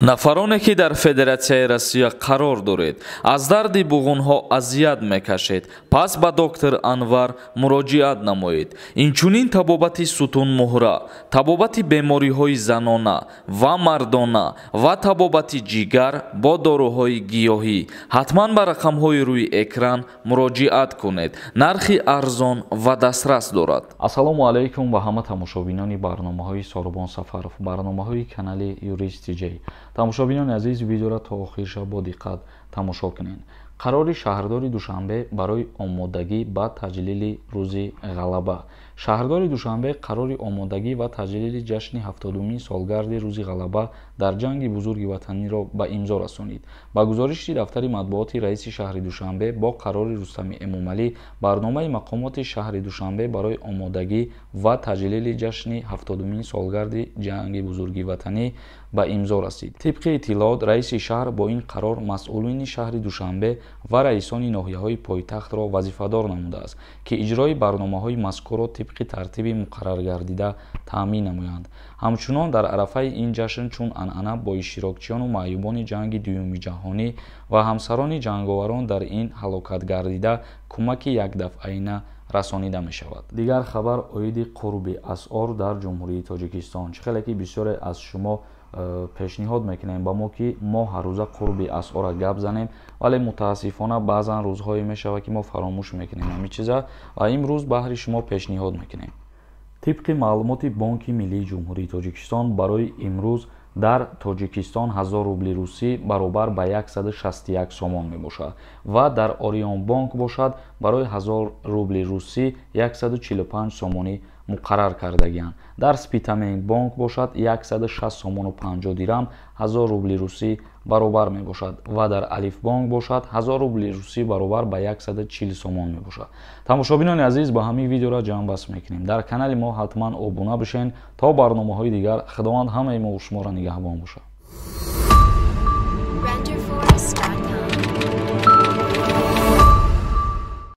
Нафароне ки дар Федератсияи Россия қарор доред, аз дарди буғунҳо азият мекашед, пас ба доктор Анвар муроҷиат намоед. Инчунин табобати сутунмуҳра, табобати бемориҳои занона ва мардона ва табобати ҷигар бо доруҳои гиёҳӣ. Ҳатман ба рақамҳои рӯи экран муроҷиат кунед. Нархи арзон ва дастрас дорад. Ассалому алайкум ба ҳама тамошобинони барномаҳои Сорубон Сафаров, барномаҳои канали Юрист ТЖ. Тамошобинони азиз, видеоро то охирша бо диққат тамошо кунед. Қарори шаҳрдори Душанбе барои омодагӣ ба таҷлили Рӯзи Ғалаба. Шаҳрдори Душанбе қарори омодагӣ ва таҷлили ҷашни 70-умин солгарди Рӯзи Ғалаба дар Ҷанги Бузурги Ватаниро ба имзо расонид. Ба гузориши дафтари матбуоти раиси шаҳри Душанбе, бо қарори Рустами Эмомалӣ барномаи мақомоти шаҳри Душанбе барои омодагӣ ва таҷлили ҷашни 70-умин солгарди Ҷанги Бузурги Ватанӣ ба имзо расид. Тибқи иттилоот, раиси шаҳр бо ин қарор масъулини шаҳри Душанбе ва раисони ноҳияҳои пойтахтро вазифадор намудааст, ки иҷрои барномаҳои мазкурро тибқи тартиби муқарраргардида таъмин намоянд. Ҳамчунон дар арафаи ин ҷашн, чун анъана, бо иштирокчиёну маъюбони Ҷанги Дуюми Ҷаҳонӣ ва ҳамсарони ҷанговарон дар ин ҳалокатгардида кӯмаки якдафъаина расонида мешавад. Дигар хабар оиди қурби асъор дар Ҷумҳурии Тоҷикистон. Чӣ хеле ки бисёре аз шумо пешниҳод мекунем ба мо, ки мо ҳаррӯза қурби асъорро гап занем, вале мутаассифона баъзан рӯзҳое мешавад, ки мо фаромӯш мекунем ҳамин чиза, ва имрӯз баҳри шумо пешниҳод мекунем. Тибқи маълумоти Бонки Миллии Ҷумҳурии Тоҷикистон, барои имрӯз дар Тоҷикистон 1000 рубли русӣ баробар ба 161 сомон мебошад ва дар Ориёнбонк бошад, барои 1000 рубли русӣ 145 сомонӣ муқаррар кардагианд. Дар Спитамен бонк бошад, 160 сомону 50 дирам 1000 рубли русӣ баробар мебошад ва дар Алифбонк бошад, 1000 рубли русӣ баробар ба 140 сомон мебошад. Тамошобинони азиз, ба ҳамин видеоро ҷамъбаст мекунем. Дар канали мо ҳатман обуна бишен. То барномаҳои дигар, Худованд ҳамаи мо шуморо нигаҳбон бошад.